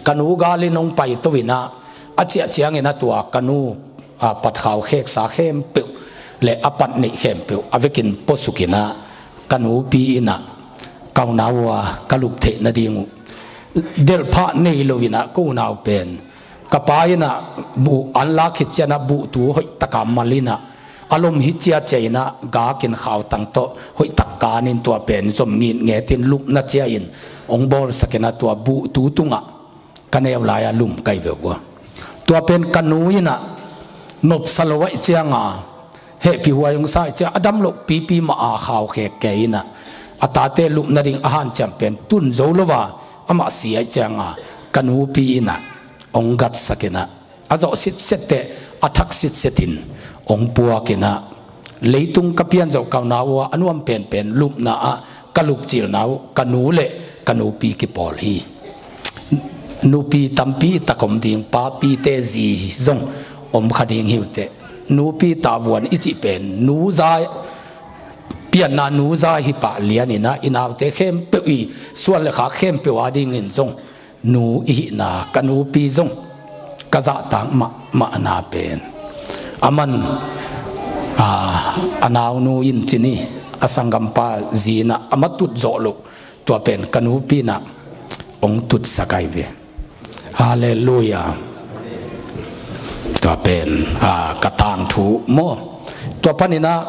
Ka nu gal in hong paito in ah a ciah ciangin ah tua ka nu a patkhau kheksa khempeuh le a pat neih khempeuh a vekin puasuk in ah ka nupi in ah ka unau uh a ka lup theih nading uh delhphah nei lo in ah ka unau pen ka pa in ah buh an lak khit ciang ah buhtu hoih taka mal in ah a lom hi ciacia in ah gak in khautang tawh hoih tak kan in tua pen zom ngitnget in lupna cia in hong bawlsak in ah tua buhtu tungah ka neu lai-a lum kai ve uh a. Tua pen ka nu in ah nopsa lo ahih cianga hehpih huai hong sa ahih ciang a dam loh pipi mah a khau khek kei in ah a tate lupna ding a hanciam pen tun zo lo a amah si ahih cianga ka nupi in ah hong gatsak in ah a zawh sitset teh a thak sitset in hong puak in ah leitung ka pian zawh ka unau uh a a nuam penpen lupna ah ka lupcilna uh ka nu le ka nupi kipawl hi. Nupi tampi tak om ding, papite zi zong om kha ding hi uh teh. Nupi tavuan i cih pen nu za, pianna nu za hi pah lian in ah i naute khempeuh i suan le khak khempeuh a dingin zong nu i hihna ka nupi zong ka zahtak mahmahna pen a man a, a naunu in cin hi a sanggampa zi in ah a matut zawh loh tua pen ka nupi in ah hong tutsak ai ve. Halleluiah. Tua pen, a, ka tangthu maw. Tua paninah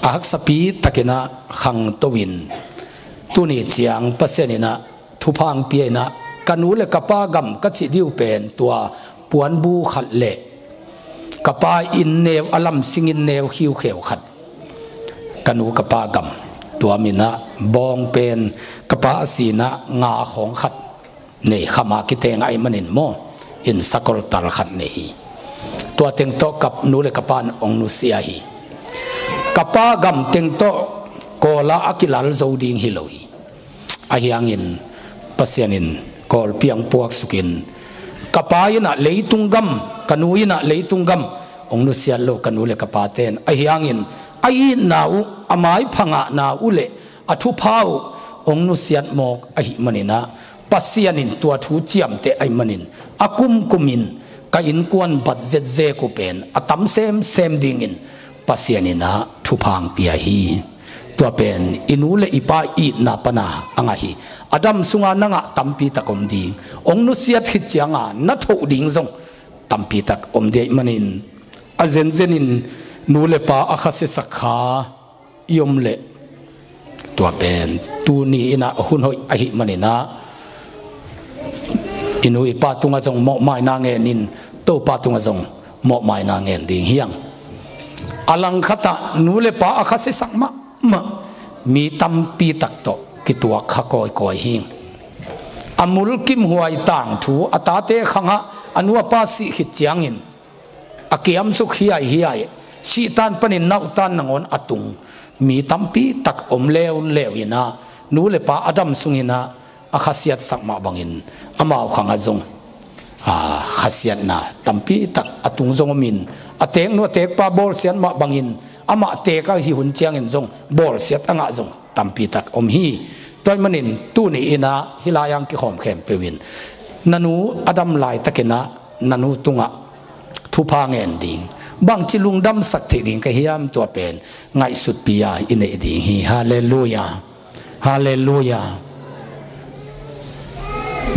a haksapi takinah khangto in tuni ciang Pasian inah thupha hong pia inah ka nu le ka pa gam ka cih ding uh pen tua puanbu khat le ka pa inn neu a lamsing inn neu khiukheu khat, ka nu ka pa gam, tua minah bawng pen ka pa a sinah nga khawng khat nei, khama kiteng ahih manin maw, inn sakol tal khat nei hi. Tua teng tawh ka nu le ka pa in hong nusia hi. Ka pa gam teng tawh Kawla a kilal zo ding hi lo hi. Ahi hangin Pasian in Kawlpi hong puaksukin ka pa inah leitung gam, ka nu inah leitung gam hong nusiat lo ka nu le ka pate in. Ahi hangin a itna uh, a maipha ngahna uh le a thupha uh hong nusiat mawk ahih maninah Pasian in tua thu ciamteh ahih manin a kumkumin ka innkuan bat zetzek uh pen a tam semsem dingin Pasian inah thupha hong pia hi. Tua pen i nu le i pa itna pana a ngah hi. A dam sunga na ngah tampi tak om ding, hong nusiat khit cianga na thoh ding zong tampi tak om ding ahih manin a zenzenin nu le pa a khasiasak kha i om leh tua pen tuni inah hun hoih ahih maninah i nu i pa tungah zong mawhmaina ngenin Topa tungah zong mawhmaina ngen ding hi hang. A langkhatah nu le pa a khasiasak mahmah mi tampi tak tawh kituak kha kawikawi hi. A mulkimhuai tangthu, a tate khangah a nu a pa sih khit ciangin a kiamsuk hiaihiai, sihtan panin nauhtan nangawn a tung mi tampi tak om leuleu inah nu le pa a dam sunginah a khasiatsak mah bangin amau khangah zong, a, khasiatna tampi tak a tung zong omin a teeknu a teekpa bawlsiat mah bangin amah teek ahi hun ciangin zong bawlsiat a ngah zong tampi tak om hi. Tua ahih manin tuni inah hih lai-ah hong kikhawm khempeuh in na nu a dam laitakinah na nu tungah thupha ngen ding, bangci lungdamsak theih ding ka hiam, tua pen ngaihsutpi a i neih ding hi. Halleluiah. Halleluiah.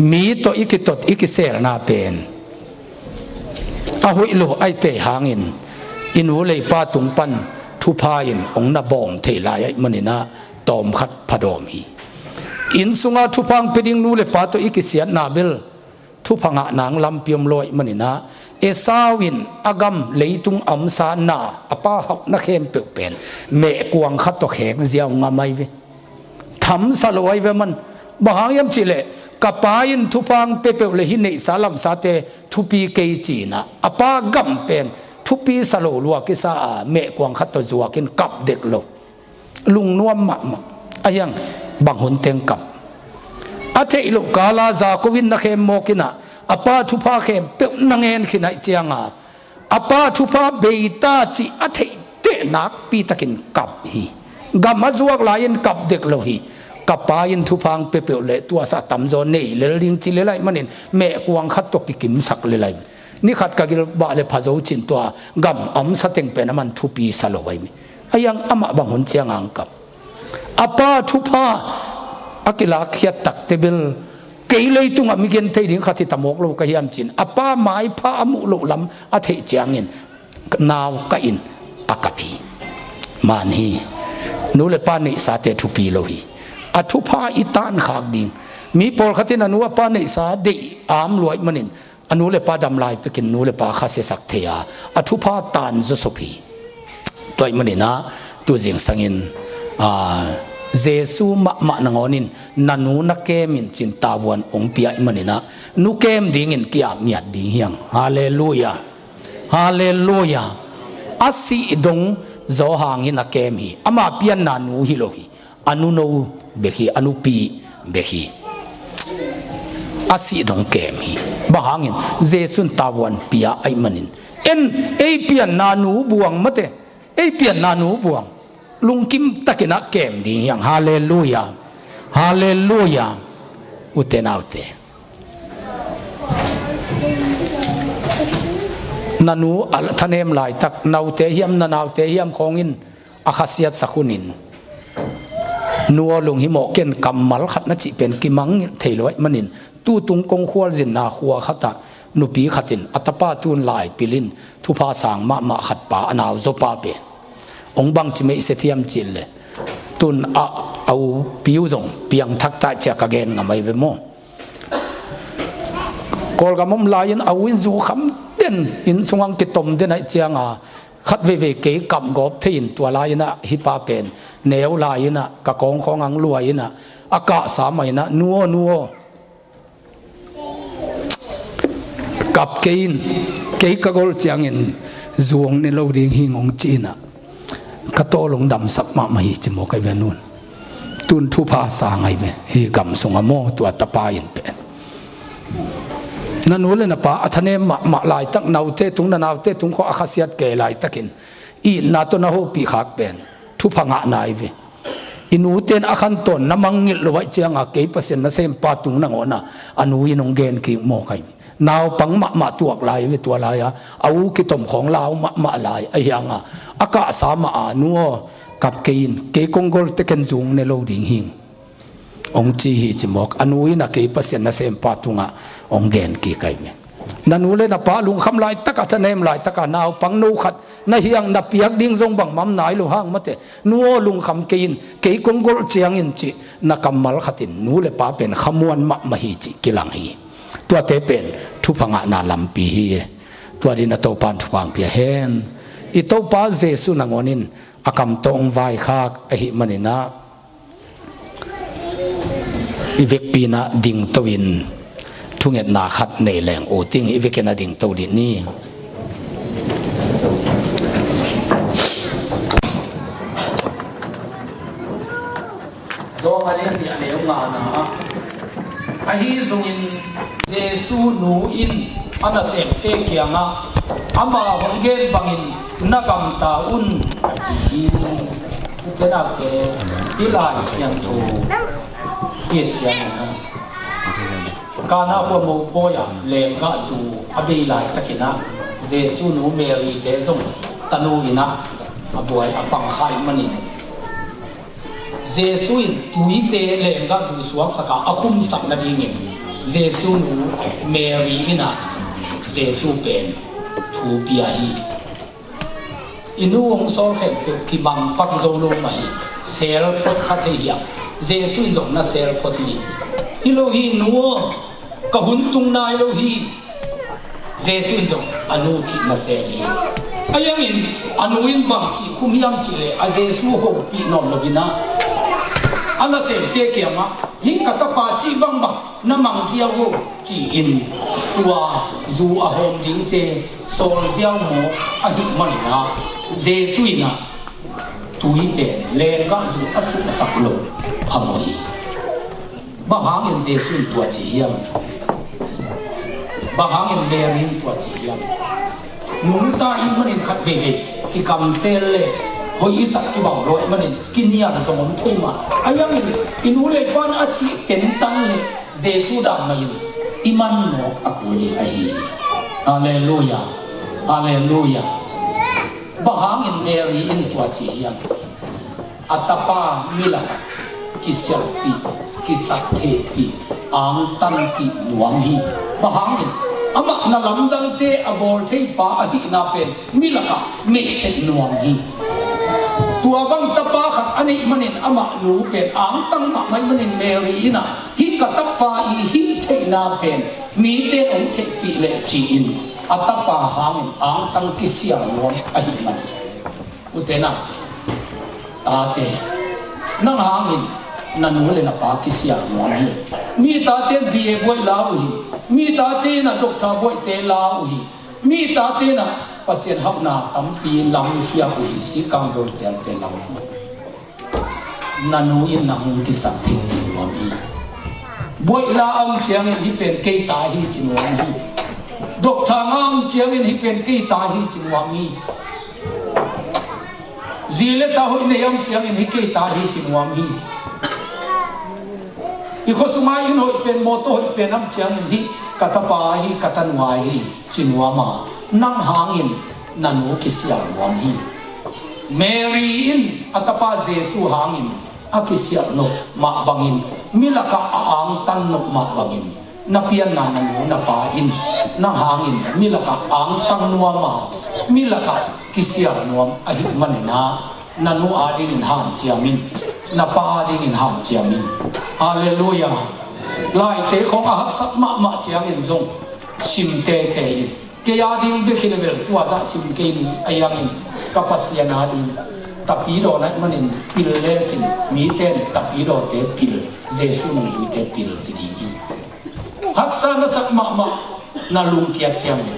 Mi tawh i kitot i kiselna pen a hoih lo ahih teh hangin i nu le i pa tung pan thupha in hong na bawm thei lai ahih maninah tawmkhat phadawm hi. Inn sunga thupha hong pia ding nu le pa tawh i kisiatna bel thupha ngah nang lampi om lo ahih maninah Esau in a gam leitung a omsa na a pa hauhna khempeuh pen mehkuang khat tawh khek ziau ngam ahi ve. Thamsa lo ahi ve man. Bang hang hiam cihleh ka pa in thupha hong pia peuh le hih neihsa lamsate thupi kei cinah a pa gam pen thupisa lo lua kisa a mehkuang khat tawh zuakin kap dek lo. Lungnuam mahmah. Ahi hang bang hun teng kap? A theih loh kala za ko in na khem mawk inah a pa thupha khempeuh na ngen khin ahih cianga a pa thupha beita cih a theih teh nakpi takin kap hi. Gam a zuak lai-in kap dek lo hi. Ka pa in thupha hong pia peuh le tuasa tamzaw nei lel ding ci lel ahih manin mehkuang khat tawh kikimsak lel ahi. Ni khat ka gilbah le pha zo cin tua gam a omsa teng pen aman thupisa lo ahi. Ahi hang amah bang hun cianga hong kap? A pa thupha a kilakkhiat takte bel kei leitungah mi gen thei ding khat hi ta mawk lo ka hiam cin a pa maipha a muh loh lam a theih ciangin nau kah in a kap hi. Man hi. Nu le pa neihsate thupi lo hi. A thupha i tankhak ding. Mi pawlkhat in a nu a pa neihsa deih a om lua ahih manin a nu le pa dam lai pekin nu le pa khasiasak thei a, a thupha tan zawsop hi. Tua ahih maninah tu zingsangin, a, Jesu mahmah nangawnin na nu na kem in cin tavuan hong pia ahih maninah nu kem dingin ki-ap ngiat ding hi hang. Halleluiah. Halleluiah. A sih dong zaw hangin a kem hi. Ama pianna nu hi lo hi. A nuno bek hi, a nupi bek hi. A sih dong kem hi. Bang hangin Jesu in tavuan pia ahih manin. En, ei pianna nu buang mate. Ei pianna nu buang. Lungkim takin a kem ding hi hang. Halleluiah. Halleluiah. Ute naute, na nu a thanem laitak, naute hiam, na naute hiam khawngin a khasiatsak hunin, nu aw lunghimawh ken, kammal khat na cih pen kimangngilh thei lo ahih manin, tutung kong khualzinna khua khatah nupi khat in a tapa tun lai pil in thupha sang mahmah khat pa a nau zawpa pen hong bangci meihset hiam cih leh, tun a, a upi uh zong piangthak ta cia ka gen ngam ahi ve maw. Kawlgam om lai-in a u in zu kham den, inn sungah kitom den ahih cianga khat veivei kei kamgawp thei-in tua lai-in ah hih pa pen neu lai-in ah ka kawngkhawng ang lua-in ah a kahsa mah in ah, "Nu aw, nu aw, kap kei in, kei ka gol ciangin zu hong ne lo ding hi ing," hong ci-in ah ka tawl hong damsak mahmah hi ci mawk ahi ve, a nu in. Tun thupha sang ahi ve, hih gam sungah maw, tua tapa in pen. Na nu le na pa a thanem mahmah laitak, naute tung, na naute tung khawng a khasiat kei laitakin itna tawh na hopih khak pen thupha ngahna ahi ve. I nute in a khantawn na mangngilh lo ahih cianga kei Pasian nasempa tung nangawnah a nu in hong gen kik mawk ahi ve. Naupang mahmah tuak lai ve tua lai-a, a u kitom khawng lau mahmah lai ahi hanga a kahsa mah a, "Nu aw, kap kei in, kei kong gol tekin zu hong ne lo ding hi ing," hong ci hi ci mawk. A nu in ah kei Pasian nasempa tungah hong gen kik ahi ve. Na nu le na pa lungkham laitaka, thanem laitaka naupang no khat na hiang na piak ding zong bangmah om nai lo hang mate, "Nu aw, lungkham kei in, kei kong golh ciangin," cih na kammal khatin nu le pa pen khamuan mahmah hi cih kilang hi. Tuate pen thupha ngahna lampi hi. Tua dingin a Topa in thupha hong pia hen. I Topa Jesu nangawn in a kam tawh hong vaikhak ahih manin ah, i vekpi-in ah dingto-in thungetna khat nei leng uh ting, i vekin ah dingto dih ni. Johan a lian nih a neu ngana ah, ahi zongin Jesu nu in a nasemte kiangah, "Ama hong gen bangin na gamta un," a ci hi. Ute naute, hih Lai Siangtho i et ciangin ah, Kana khua mopawi ah lenggahzu a bei laitakin ah Jesu nu Mary-te zong tanu in ah a buai a pang kha ahih manin, Jesu in tuite lenggahzu suaksak a, a khumsak nadingin Jesu nu Mary in ah Jesu pen thu pia hi. I nu hong sawl khempeuh kimangpak zo lo mah hi. Sel phot kha thei hiam? Jesu in zong na sel phot hi. "Hi lo hi nu aw, ka hun tung nai lo hi." Jesu in zong a nu cih na sel hi. Ahi hangin a nu in bang cih khum hiam cih leh a Jesu hopih nawn lo-in ah, a nasemte kiangah, "Hih ka tapa cih bangbang na mang ziau uh," ci-in tua zu a hawm dingte sawl ziau mawk ahih manin ah, Jesu in ah tui pen lenggahzu a suaksak lo phamawh hi. Bang hangin Jesu in tua ci hiam? Bang hangin Mary in tua ci hiam? Nungta i hih manin khat veivei kikamsel le hoih i sak kibang lo ahih manin kinial zong om thei mah. Ahi hangin i nu le i pa in a cih tentan le Jesu dan mah in i man mawk a kul ding ahi hi. Halleluia. Halleluia. Bang hangin Mary in tua ci hiam? A tapa mi lakah kisialhpih, kisakthehpih, angtanpih nuam hi. Bang hangin? Amah na lamdangte a bawl thei pa ahihna pen mi lakah meihset nuam hi. Tua bang tapa khat a neih manin amah nu pen angtang mahmah ahih manin Mary in ah, "Hih ka tapa i hih theihna pen mite in hong theihpih leh," ci-in a tapa hangin angtang kisial nuam ahih man hi. Ute naute, tate, nang hangin na nu le na pa kisial nuam hi. Mi tate in B A buaih la uh hi. Mi tate in a doctor buaihte la uh hi. Mi tate in a Pasian hauhna tampi lamkhiak uh hi, sikang dol ciangte lam uh hi. Na nu in nang hong kisakthehpih nuam hi. Buaih la a om ciangin hih pen kei ta hi ci nuam hi. Doctor nga a om ciangin hih pen kei ta hi ci nuam hi. Zi le ta hoih nei a om ciangin hih kei ta hi ci nuam hi. I khuasung a inn hoih pen, mawtaw hoih pen a om ciangin hih ka tapa hi, ka tanu hi ci nuam a, nang hangin na nu kisial nuam hi. Mary in a tapa Jesu hangin a kisialh nop mah bangin, mi lakah a angtan nop mah bangin, Na pianna na nu na pa in nang hangin mi lakah angtang nuam a, mi lakah kisial nuam ahih manin ah, na nu adingin hanciam in, na pa adingin hanciam in. Halleluiah. Laite khawng a haksak mahmah ciangin zong sim teitei in. Kei ading bek hi le bel tua zah sim kei ning, a hiangin ka Pasian ading tapidaw na hih manin pil lecin, mite in tapidawte pil, Jesu nungzuite pil ci ding hi. Haksa na sak mahmah na lungkiat ciangin,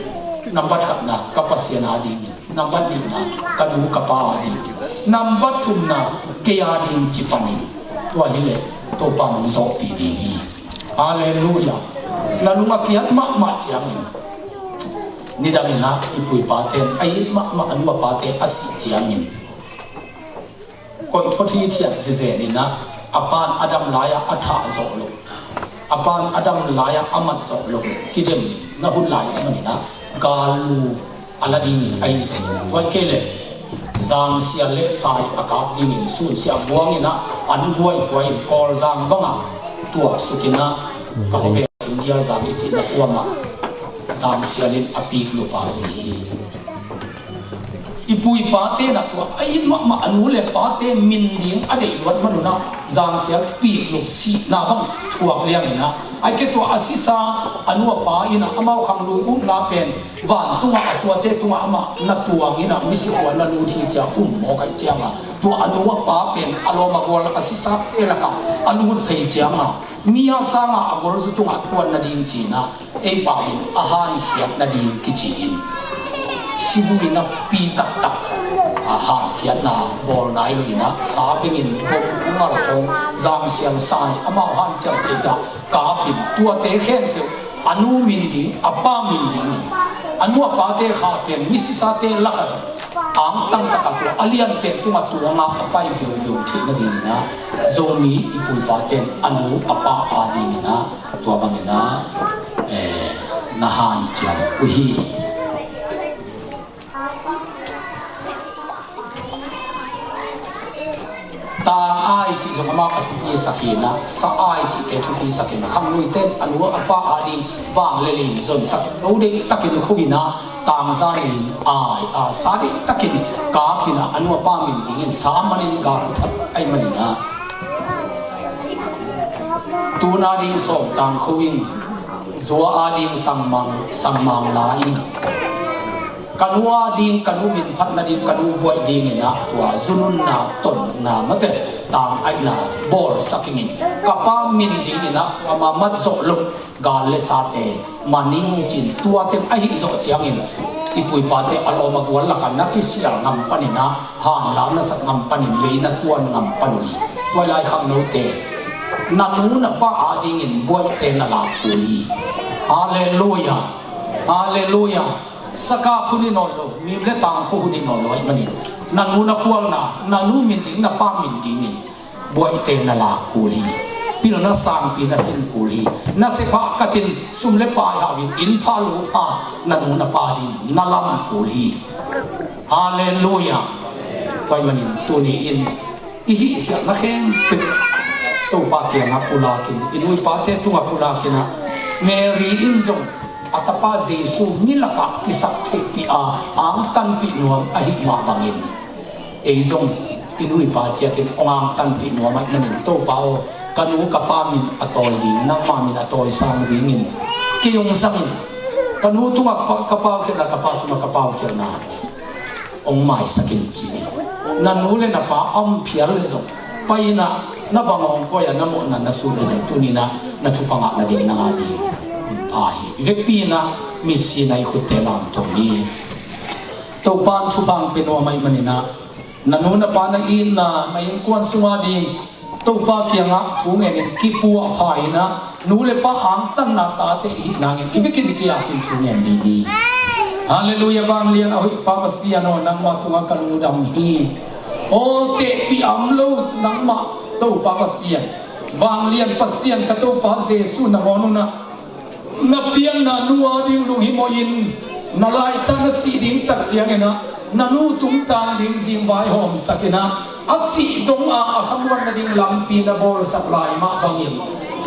nambat khatna ka Pasian adingin, nambat nihna ka nu ka pa adingin, nambat thumna kei ading ci panin. Tua hileh Topa nong zawhpih ding hi. Halleluiah. Na lung a kiat mahmah ciangin, nidangin ah i pu i pate in, a it mahmah a nu a pate a sih ciangin, koih phot hithiat zezen in ah, a pa in a dam lai-ah a thah zawh loh, a pa in a dam lai-ah a mat zawh loh kidemna hun lai ahih manin ah, gallu a la dingin ahi zongin, tua hi kei leh zangsial le sai a kap dingin sunsiah buang in ah, an guai pua in Kawlzang bangah tuaksuk in ah, ka khuavei Singgialzang i cihna kuamah zangsial in a pik lup a si hi. I pu i pate in ah tua a it mahmah a nu le pate min ding a deih luat man un ah, zangsial pik lup sihna bang thuak liang in ah, ahih kei leh tua a sisa a nu a pa in ah, amau khanglui upna pen vantungah a tuate tungah amah na tuang in ah, misi khua na lut hi ci-a um mawk ahih ciangah, tua a nu a pa pen a lawm a gual a sisate lakah a lut phei ciangah, mi a sangah a golzu tungah tuan nading ci-in ah, ei pau in a hankhiat nading kici in, sivui napi taktak a hankhiatna bawl nai lo in ah, sa bengin vok ngal khawng, zangsial sai, amau hanciam theih zah kap in, tuate khempeuh a nu min ding, a pa min dingin, a nu a pate kha pen misisate lakah zong angtang takah tua a lianpen tungah tuangah a pai veuveu theih nadingin ah, Zomi i pu i pate in a nu a pa adingin ah, tua bangin ah, eh, na hanciam uh hi. Tang ai cih zong amau a thupi sak hi in ah, sa ai cihte thupi sak hi in ah, khangluite in a nu a pa ading vang le lim zonsak lo deih takin khu in ah, tangza nei in ai a sa deih takin kap in ah, a nu a pa min dingin sa manin gal that ahih manin ah, tun ading sawm tang khu in, zua ading sangmang, sangmang la in, ka nu ading ka nu min phat nading, ka nu buaih dingin ah tua zununna, tonna, mate, tang aihna bawlsak ing in, ka pa min dingin ah ama mat zawh loh gal le sate man ing ci-in, tua teng ahi zawh ciangin i pu i pate a lawm a gual lakah na kisial ngam panin ah, hanlak na sak ngam panin, lei na tuan ngam pan uh hi. Tua hi lai khangnote, na nu na pa adingin buaihte na lak kul hi. Halleluiah. Halleluiah. Sakap hun hi nawn lo, mim le tangkho hun hi nawn lo ahih manin, na nu na khualna, na nu min ding, na pa min dingin buaihte na lak kul hi. Pilna sangpi na sin kul hi. Nasep hahkat in, sum le pai hau in, inn pha lo pha, na nu na pa ding na lam kul hi. Halleluiah. Tua ahih manin tuni in i hihkhialhna khempeuh Topa kiangah pulak in, i nu i pate tungah pulak in ah, Mary in zong a tapa Jesu mi lakah kisap theihpih a, angtanpih nuam ahih mah bangin, ei zong i nu i pa ciatin hong angtanpih nuam ahih manin, Topa aw, ka nu ka pa min a tawi ding, nangma min a tawi sang dingin kei hong zang in. Ka nu tungah pa, ka paukhialhna, ka pa tungah ka paukhialhna hong maisak in ci-in, na nu le na pa a om phial le zong, pai in ah na vang hong koih a, na mawhna na sut le zong, tuni in ah na thupha ngah nading nang ading hun pha hi. I vekpi in ah mitsi na i khutte lamto ni. Topa in thupha hong pia nuam ahih manin ah, na nu na pa, na itna, na innkuan sung ading Topa kiangah thu ngenin kipuahpha in ah, nu le pa angtanna tate i hih nangin i vekin kiapin thu ngen ding hi. Halleluiah. Vanglian a hoih Pa Pasian aw, nangmah tungah ka lungdam hi. Aw, tehpih a om lo nangmah Topa Pasian, vanglian Pasian ka Topa Jesu nangawn un ah, na pianna nu ading lunghimawhin, na laitak na sih ding tak ciangin ah, na nu tungtang ding zing vaihawmsak in ah, a sih dong a a khamuan nading lampi na bawlsak lai mah bangin,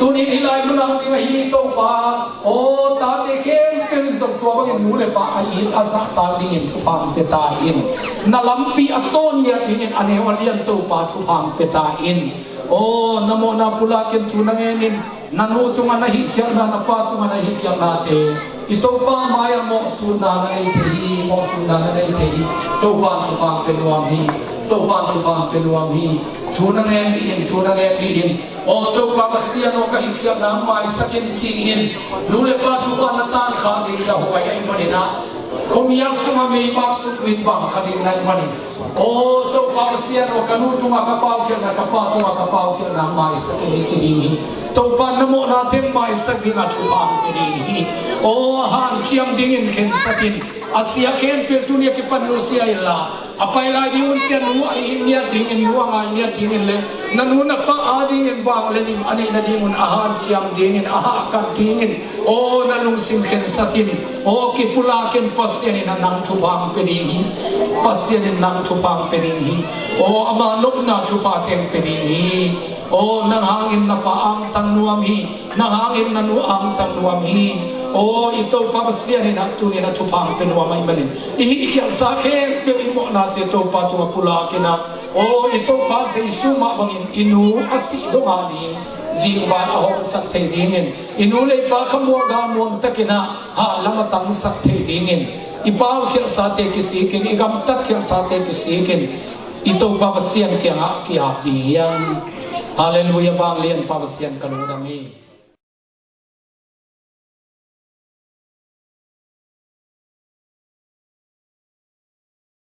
Tuni in hih lai munah ding ahi Topa, aw tate khempeuh in zong tua bangin nu le pa a it a zahtak dingin thupha hong pia ta in. Na lampi a tawn ngiat dingin a neu a lian Topa thupha hong pia ta in. Aw na mawhna pulak in thu na ngen in, na nu tungah na hihkhialhna, na pa tungah na hihkhialhnate i Topa mai-ah mawhsutna na nei thei hi, mawhsutna na nei thei hi. Topa in thupha hong pia nuam hi. Topa in thupha hong pia nuam hi. Thu na ngen dih in, thu na ngen dih in. Aw Topa Pasian aw, ka hihkhialhna maisak in ci-in nu le pa thupha na tankhak ding na huai ahih manin ah, khuamial sungah meivak sukmit bang kha ding na hih manin, aw Topa Pasian aw, ka nu tungah ka paukhialhna, ka pa tungah ka paukhialhna maisak in ci ding hi. Topa na mawhnate maisak dingah thupha hong pia ding hi. Aw a hanciam dingin khensak in. A sia khempeuh tuni a kipan nusia inla, a pai lai ding un pia, nu a it ngiat dingin, nu a ngai ngiat dingin le na nu na pa adingin vanglian a neih nadingun a hanciam dingin, a hahkat dingin aw na lungsim khensak in. Aw kipulak in, Pasian in ah nang thupha hong pia ding hi. Pasian in nang thupha hong pia ding hi. Aw ama nopna thupha teng pia ding hi. Aw nang hangin na pa angtang nuam hi. Nang hangin na nu angtang nuam hi. Aw i Topa Pasian in ah tuni in ah thupha hong pia nuam ahih manin, i hihkhialhsa khempeuh i mawhnate Topa tungah pulak in ah, aw i Topa Jesu mah bangin i nu a sih dong ading zingvai a hawmsak thei dingin, i nu le i pa khamuang galmuang takin ah hatlam a tangsak thei dingin, i paukhialhsate kisik in, i gamtat khialhsate kisik in, i Topa Pasian kiangah ki-ap ding hi hang. Halleluiah, vanglianpa Pasian ka lungdam hi.